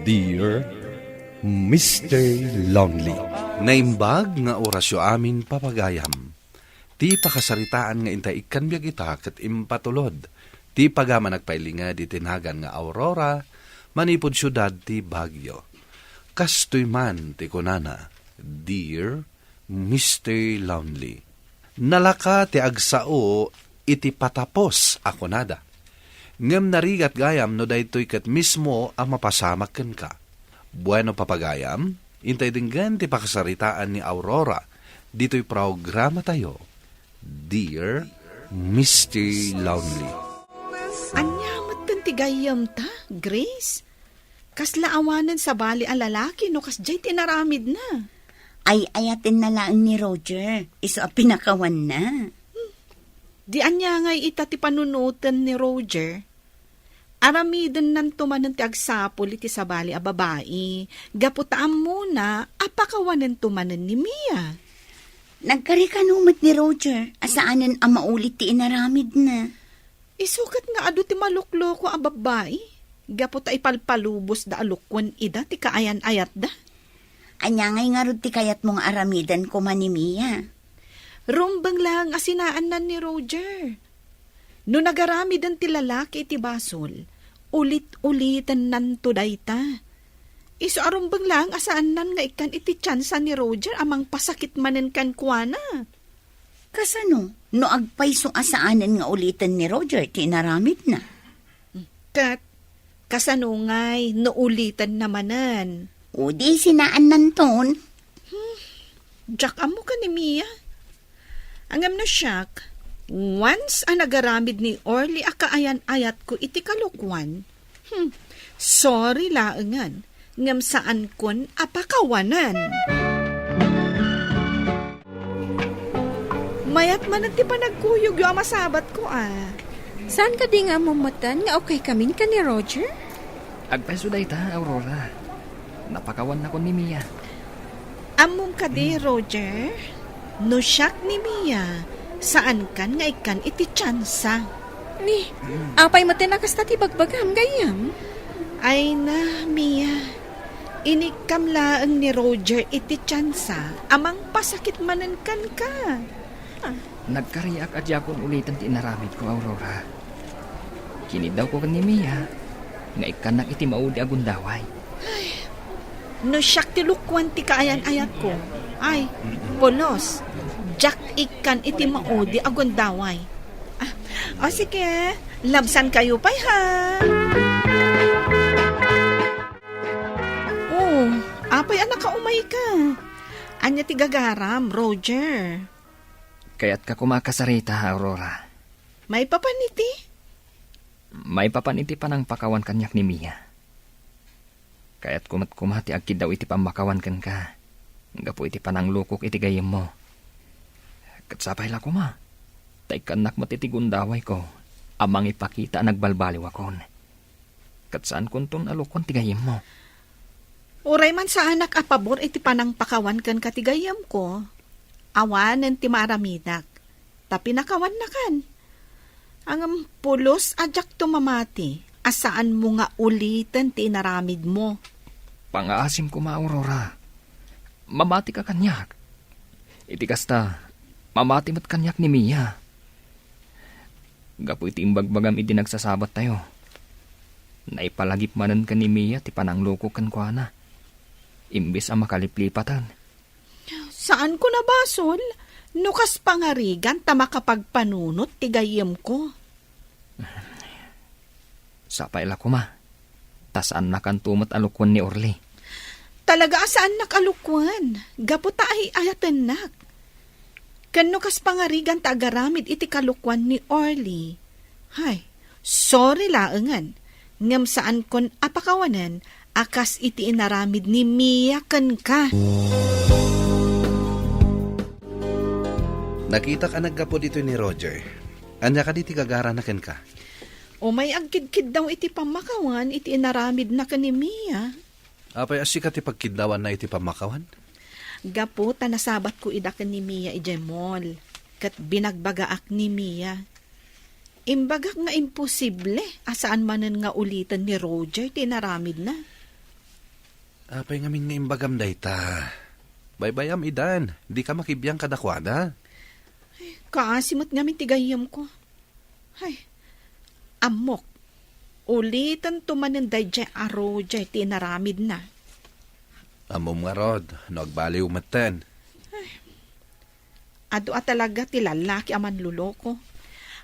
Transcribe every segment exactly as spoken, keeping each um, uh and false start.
Dear Mister Lonely. Naimbag nga orasyo amin, papagayam. Ti pakasaritaan nga intay ikkan biag ita ket impatulod ti pagama nagpailinged iti nagan nga Aurora manipud siudad ti Baguio. Kastoy man ti kunana, Dear Mister Lonely. Nalaka ti agsao iti patapos a kunada. Ngem narigat gayam no daytoy ket mismo a mapasamak kenka. Bueno, papagayam, intay denggen ti pakasaritaan ni Aurora ditoy programatayo, Dear Mister Lonely. Ania metten ti gayyemta, Grace? Kasla awanen sabali a lalaki no kasdiay ti inaramidna? Ay-ayatenna laeng ni Roger, isu a pinakawanna. Di ania ngay ita ti panunoten ni Roger? Aramidennanto manen ti agsapul iti sabali a babai, gapu ta ammona a pakawanento manen ni Mia. Nagkari kano met ni Roger a saanen a maulit ti inaramidna? Isu ket nga adu ti malukloko a babbai, gapu ta ipalpalubosda a lukuen ida ti kaayan-ayatda. Ania ngay ngarud ti kayatmo nga aramiden koma ni Mia? Rumbeng laeng a sinaannan ni Roger. No nagaramiden ti lalaki iti basol, ulit-ulitennanto dayta. Isu a rumbeng laeng a saannan nga ikkan iti tiansa ni Roger a mangpasakit manen kenkuana. Kasano no agpayso a saanen nga uliten ni Roger ti inaramidna? Ket kasano ngay no ulitenna manen? O di sinaannanton. Hmm, diak ammo ken ni Mia. Ngem no siak, once a nagaramid ni Orly a kaayan-ayatko iti kalokuan, hmm, sorry laengen, ngem saankon a pakawanen. Mayat manen ti panagkuyogyo a masabatko, a. Saan kadi nga ammom metten nga okay kamin ken ni Roger? Agpayso dayta, Aurora. Napakawannakon ni Mia. Ammom kadi, Roger? No siak ni Mia, saankan nga ikkan iti tiansa. Ni, apay metten a kasta ti bagbagam, gayyem? Ay na, Mia. Inikkam laeng ni Roger iti tiansa a mangpasakit manen kenka. Ah. Nagkariak a diakon uliten ti inaramidko, Aurora. Kiniddawko ken ni Mia nga ikkannak iti maudi a gundaway. Ay, no siak ti lukuen ti kaayan-ayatko, ay, pulos, diak ikkan iti maudi a gundaway. Ah, o sige, labsankayo pay, ha? Oh, apay a nakaumayka? Ania ti gagaram, Roger? Kayatka koma a kasarita, Aurora. Maipapan iti? Maipapan iti panangpakawan kaniak ni Mia. Kayatko met koma ti agkiddaw iti pammakawan kenka, gapu iti pananglukok iti gayyemmo. Ket sapay la koma, ta ikkannak met iti gundawayko a mangipakita a nagbalbaliwakon. Ket saankonton a lukon ti gayyemmo. Uray man saanak a pabor iti panangpakawan kenka ti gayyemko, awanen ti maaramidak, ta pinakawannakan. Ngem pulos a diakto mamati a saanmo nga uliten ti inaramidmo. Pangaasim koma, Aurora. Mamatika kaniak. Iti kasta, mamati met kaniak ni Mia. Gapu iti imbagbagam idi nagsasabattayo, naipalagip manen ken ni Mia ti pananglukok kenkuana, imbes a makaliplipaten. Saanko a basol no kas pangarigan ta makapagpanunot ti gayyemko. Sapay la koma, ta saannakanto met a lukuen ni Orly. Talaga a saannak a lukuen, gapu ta ay-ayatennak. Ken no kas pangarigan ta agaramid iti kalokuan ni Orly, hay, sorry laengen, ngem saankon a pakawanen a kas iti inaramid ni Mia kenka. Nakitak a naggapu ditoy ni Roger. Ania kadi ti gagarana kenka? Umay agkidkiddaw iti pammakawan iti inaramidna ken ni Mia. Apay a sika ti pagkiddawanna iti pammakawan? Gapu ta nasabatko ida ken ni Mia idiay mall, ket binagbagaak ni Mia. Imbagak nga imposible a saan manen nga uliten ni Roger ti inaramidna. Apay ngamin nga imbagam dayta? Baybayam idan, dika makibiang kadakuada. Kaasi met ngamin ti gayyemko. Ay, ammok. Ulitanto manen daydiay a Roger ti inaramidna. Ammom ngarud, no agbaliw metten. Adu a talaga ti lallaki a manloloko.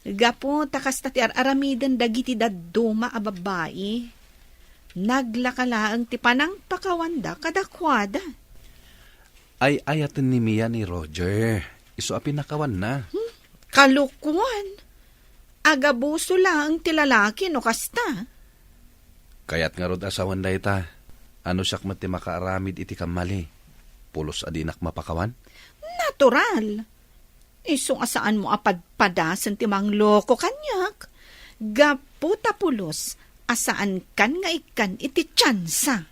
Gapu ta kasta ti ar-aramiden dagiti dadduma a babbai, naglaka laeng ti panangpakawanda kadakuada. Ay-ayaten ni Mia ni Roger. Isu a pinakawanna. Hmm? Kalokoan. Agabuso laeng ti lalaki no kasta. Kayat ngarud a sawen dayta. Ano siak met ti makaaramid iti kammali? Pulos a dinak mapakawan? Natural. Isu a saanmo a padpadasen ti mangloko kaniak. Gapu ta pulos a saankan nga ikkan iti tiansa.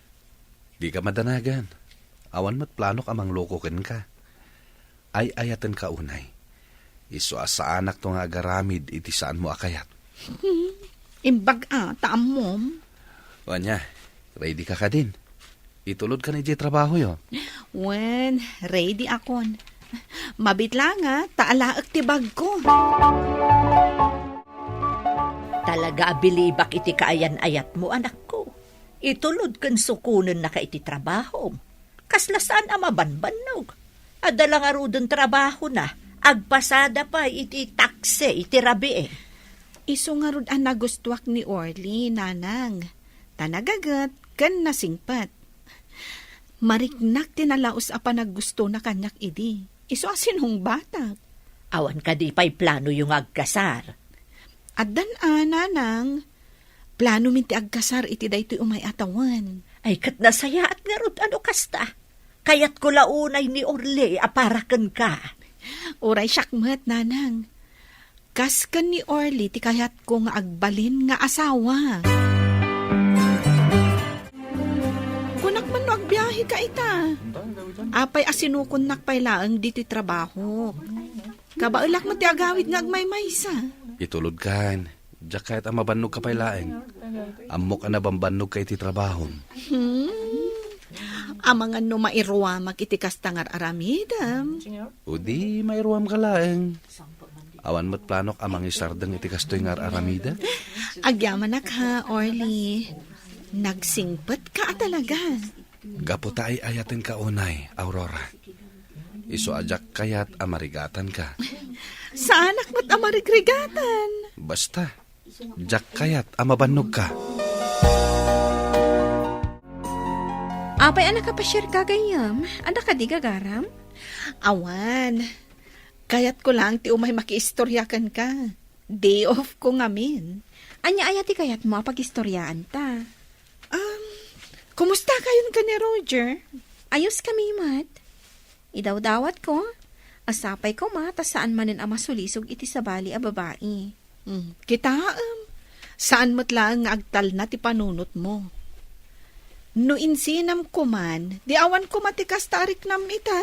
Dika madanagan. Awan met planok a mangloko kenka. Ay-ayatenka unay. Isu a saanakto nga agaramid iti saanmo a kayat. Imbag a, ta ammom. O ania, ready ka kadin? Itulodkan idiay trabahoyo. Wen, ready akon. Mabit la nga, ta alaek ti bagko. Talaga a bilibak iti kaayan-ayatmo, anakko. Itulod ken sukonennaka iti trabahom. Kasla saan a mabanbannog. Adda la ngaruden trabahona, agpasada pay iti taksi iti rabii. Isu ngarud a nagustuak ni Orly, nanang. Ta nagaget ken nasingpet. Mariknak ti nalaus a panaggustona kaniak idi. Isu a sinungbatak. Awan kadi pay planoyo nga agkasar? Addan a, nanang. Planomin ti agkasar iti daytoy umay a tawen. Ay, ket nasayaat ngarud a no kasta. Kayatko la unay ni Orly a para kenka. Uray siak met, nanang. Kas ken ni Orly ti kayatko nga agbalin nga asawa. Kunak man no agbiaheka ita. Apay a sinukonnak pay laeng ditoy trabahok. Kabaelak met ti agawid nga agmaymaysa. Itulodkan. Diak kayat a mabannogka pay laeng. Ammok a nabambannogka iti trabahom. Hmm. Amangan no mairuamak iti kasta nga ar-aramidem. O di, mairuamka laeng. Awan met planok a mangisardeng iti kastoy nga ar-aramidem. Agyamanak ha, Orly. Nagsingpetka a talaga. Gapu ta ay-ayatenka unay, Aurora. Isu a diak kayat a marigatanka. Saanak met a marigrigatan. Basta, diak kayat a mabannogka. Apay a nakapasiarka, gayyem? Adda kadi gagaram? Awan. Kayatko laeng ti umay makiistorya kenka. Day off ko ngamin. Ania aya ti kayatmo a pagistoryaanta? Um, kumusta kayon ken ni Roger? Ayos kami met. Idawdawatko, a sapay koma ta saan manen a masulisog iti sabali a babai. Hmm, kitaem, saan met laeng nga agtalna ti panunotmo. No insinam koman, di awan koma ti kasta a riknam ita.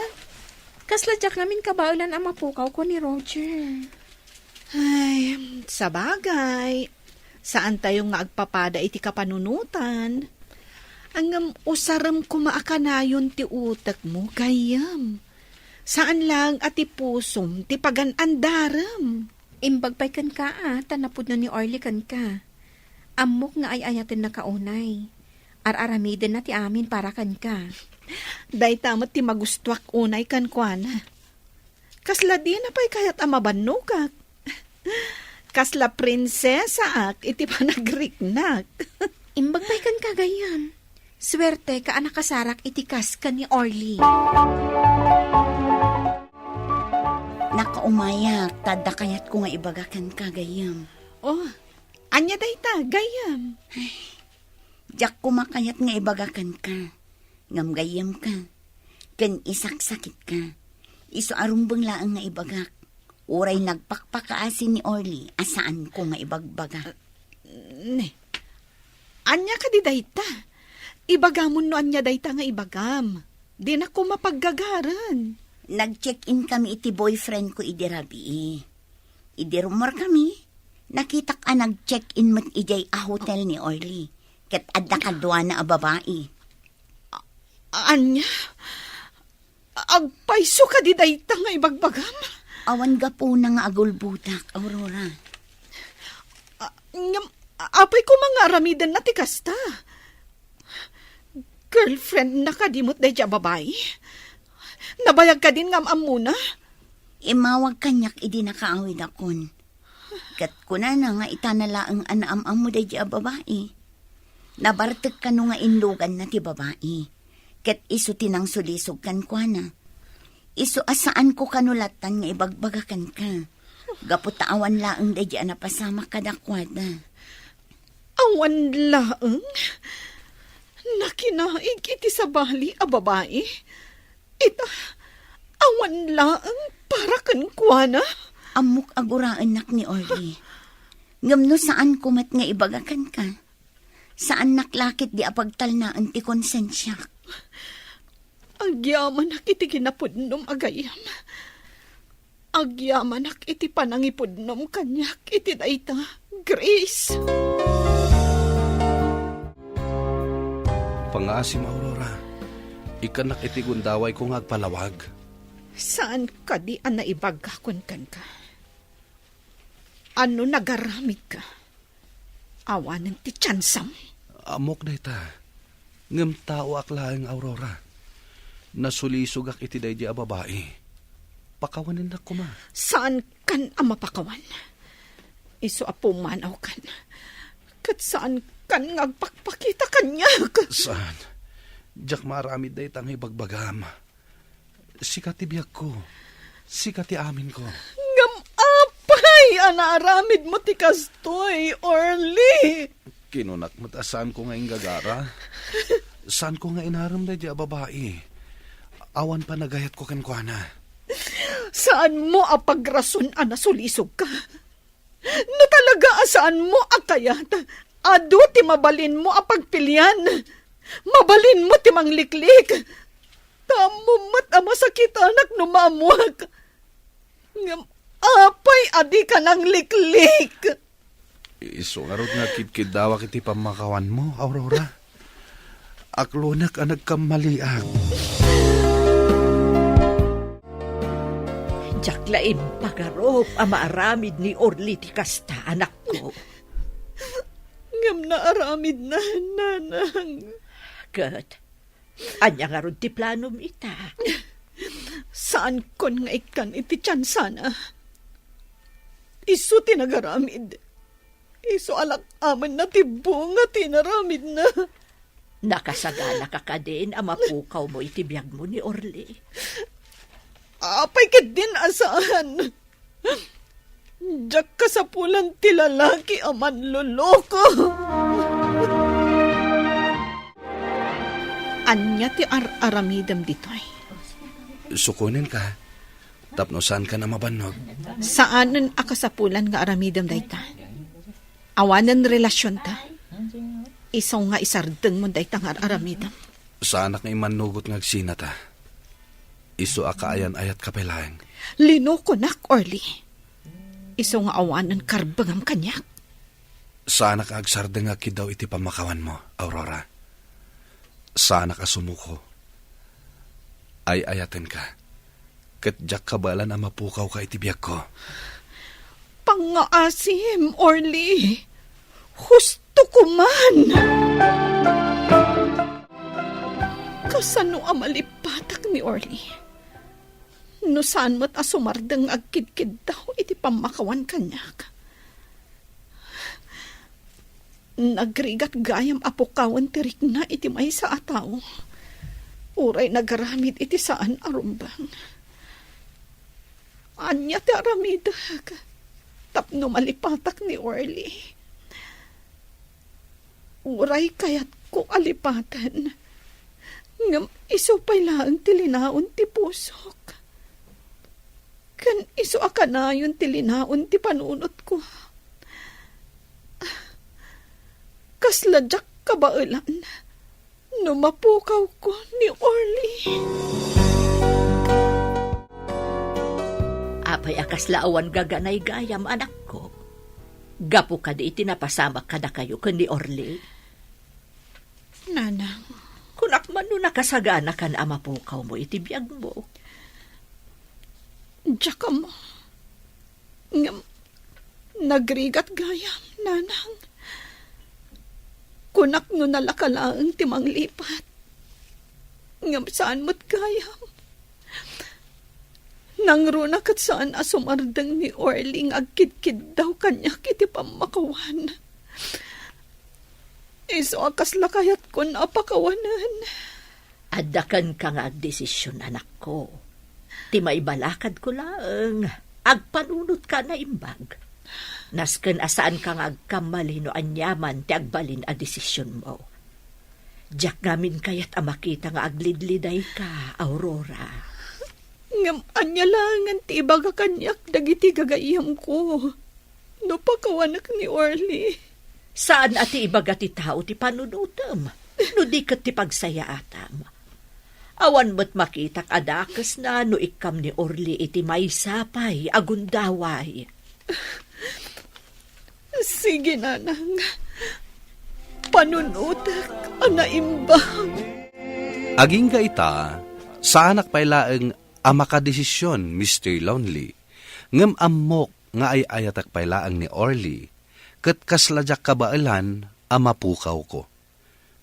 Kasla diak ngamin kabaelan a mapukawko ni Roger. Ay, sabagay, saantayo nga agpapada iti kapanunotan. Ngem usarem koma a kanayon ti utekmo, gayyem. Saan laeng a ti pusom ti pagan-andarem. Imbag pay kenka a, ta napudno ni Orly kenka. Ammok nga ay-ayatennaka unay. Ar-aramidenna ti amin para kenka. Dayta met ti magustuak unay kenkuana. Kasla dina pay kayat a mabannogak. Kasla prinsesaak iti panagriknak. Imbag pay kenka, gayyem. Suerteka a nakasarak iti kas ken ni Orly. Nakaumayak, ta adda kayatko nga ibaga kenka, gayyem. Oh, ania dayta, gayyem? Diak koma kayat nga ibaga kenka. Ngem gayyemka, ken isaksakitka. Isu a rumbeng laeng nga ibagak. Uray nagpakpakaasi ni Orly a saanko nga ibagbaga. Ne. Ania kadi dayta? Ibagamon no ania dayta nga ibagam. Dinak koma paggagaren. Nag-check-in kami iti boyfriend ko idi rabii. Idi rummuar kami, nakitak a nag-check-in met idiay a hotel ni Orly. Ket adda kaduana a babai. A-, Ania? Agpayso kadi dayta nga ibagbagam? Awan gapuna nga agulbotak, Aurora. Ah, ngem, apay koma nga aramidenna ti kasta? Girlfriendna kadi met daydiay a babai? Nabayag kadin nga am-ammona? Immawag kaniak idi nakaawidakon. Ket kunana nga itana laeng a naam-ammo daydiay a babai. Nabartek kano nga inluganna ti babai. Ket isu ti nangsulisog kenkuana. Isu a saanko kano lattan nga ibagbaga kenka. Gapu ta awan laeng daydiay a napasamak kadakuada. Awan laeng? Nakinaig iti sabali a babai? Ita, awan laeng para kenkuana? Ammok a guraennak ni Orly. Ngem no saanko met nga ibaga kenka, saannak la ketdi a pagtalnaen ti konsensiak. Agyamanak iti kinapudnom a gayyem. Agyamanak iti panangipudnom kaniak iti dayta, Grace. Pangngaasim, Aurora. Ikkannak iti gundawayko nga agpalawag. Saan kadi a naibagakon kenka? Ano nagaramidka? Awanen ti tiansam? Ammok dayta. Ngem taoak laeng, Aurora. Nasulisogak iti daydiay a babai. Pakawanennak koma. Saankan a mapakawan. Isu a pumanawkan. Ket saankan nga agpakpakita kaniak. Saan? Diak maaramid dayta nga ibagbagam. Sika ti biagko. Sika ti aminko. Ngem apay a naaramidmo ti kastoy, Orly? Kinunak met a saanko nga inggagara. Saanko nga inarem daydiay a babai. Awan panagayatko kenkuana. Saanmo a pagrason a nasulisogka. No talaga a saanmo a kayat, adu ti mabalinmo a pagpilian. Mabalinmo ti mangliklik. Ta ammom met a masakitanak no maammoak. Ngem apay a dika nangliklik? Isu ngarud nga agkidkiddawak iti pammakawanmo, Aurora. Aklonek a nagkammaliak. Diak la impagarup a maaramid ni Orly ti kasta, anakko. Ngem naaramidna, nanang. Ket, ania ngarud ti planom ita? Saankon nga ikkan iti tiansana. Isu ti nagaramid. Isu a lak-amenna ti bunga ti inaramidna. Nakasaganaka kadin a mapukawmo iti biagmo ni Orly? Apay ketdin a saan? Diak kasapulan ti lalaki a manloloko. Ania ti ar-aramidem ditoy? Sukonenka, tapno saankan a mabannog. Saanen a kasapulan nga aramidem dayta. Awanen relasionta. Isu nga isardengmon dayta nga ar-aramidem. Saanak nga immannugot nga agsinata. Isu a kaayan-ayatka pay laeng. Linokonak, Orly. Isu nga awanen karbengam kaniak. Saanak nga agsardeng nga agkiddaw iti pammakawanmo, Aurora. Saanak a sumuko. Ay-ayatenka. Ket diak kabaelan a mapukawka iti biagko. Pangngaasim, Orly. Husto ko man. Kasano a malipatak ni Orly? No saan met a sumardeng nga agkidkiddaw iti pammakawan kaniak. Nagrigat gayam a pukawen ti rikna iti maysa a tao. Uray nagaramid iti saan a rumbeng. Ania ti aramidek tapno malipatak ni Orly? Uray kayatko a lipaten, ngem isu pay laeng ti linaon ti pusok. Ken isu a kanayon ti linaon ti panunotko. Kasla diak kabaelan no mapukawko ni Orly. Apay a kasla awan gaganaygayam, anakko? Gapu kadi iti napasamak kadakayo ken ni Orly? Nanang. Kunak man, no nakasaganakan a mapukawmo iti biagmo. Diak ammo. Ngem nagrigat gayam, nanang. Kunak no nalaka laeng ti manglipat. Ngem saan met gayam. Nangruna ket saan a sumardeng ni Orly nga agkidkiddaw kaniak iti pammakawan. Isu a kasla kayatkon a pakawanen. Adda kenka nga agdesisyon, anakko. Ti maibalakadko laeng, agpanunotka a naimbag. Nasken a saanka nga agkammali no aniaman ti agbalin a desisyonmo. Diak ngamin kayat a makita nga aglidlidayka, Aurora. Ngem ania laengen ti ibaga kaniak dagiti gagayyemko no pakawanek ni Orly? Saan a ti ibaga ti tao ti panunotem, no di ket ti pagsayaatam. Awan met makitak a dakesna no ikkam ni Orly iti maysa pay a gundaway. Sige, nanang. Panunotek a naimbag. Agingga ita, saanak pay laeng a makadesisyon, Mister Lonely. Ngem ammok nga ay-ayatek pay laeng ni Orly, ket kasla diak kabaelan a mapukawko.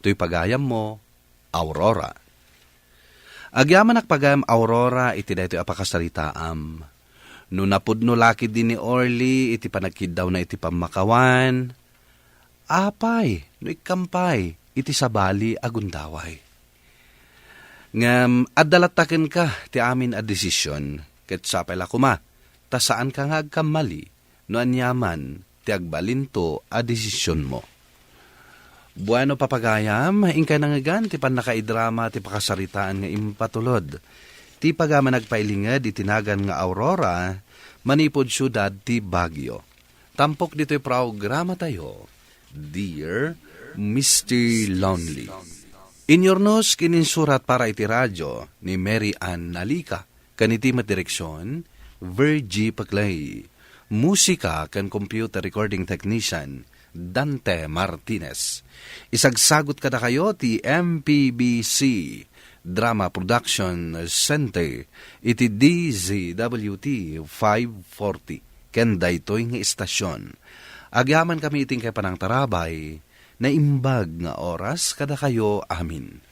Toy pagayammo, Aurora. Agyamanak pagayam, Aurora, iti daytoy a pakasaritaam. No napudno la ketdi ni Orly iti panagkiddawna iti pammakawan, apay no ikkam pay iti sabali a gundaway. Ngem adda latta kenka ti amin a desisyon, ket sapay la koma ta saanka nga agkammali no aniaman ti agbalinto a desisyonmo. Bueno, papagayam, inkay nangngegan ti pannakaidrama ti pakasaritaan nga impatulod ti pagayam a nagpailinged iti nagan nga Aurora manipud siudad ti Baguio. Tampok ditoy programatayo, Dear Mister Lonely. Inyurnos ken insurat para iti radio ni Mary Ann Nalica, ken iti met direksyon, Virgie Peclay. Musika ken computer recording technician, Dante Martinez. Isagsagut kadakayo ti M P B C Drama Production Center iti D Z W T five forty ken daytoy nga istasyon. Agyamankami iti inkay panangtarabay, naimbag nga oras kadakayo amin.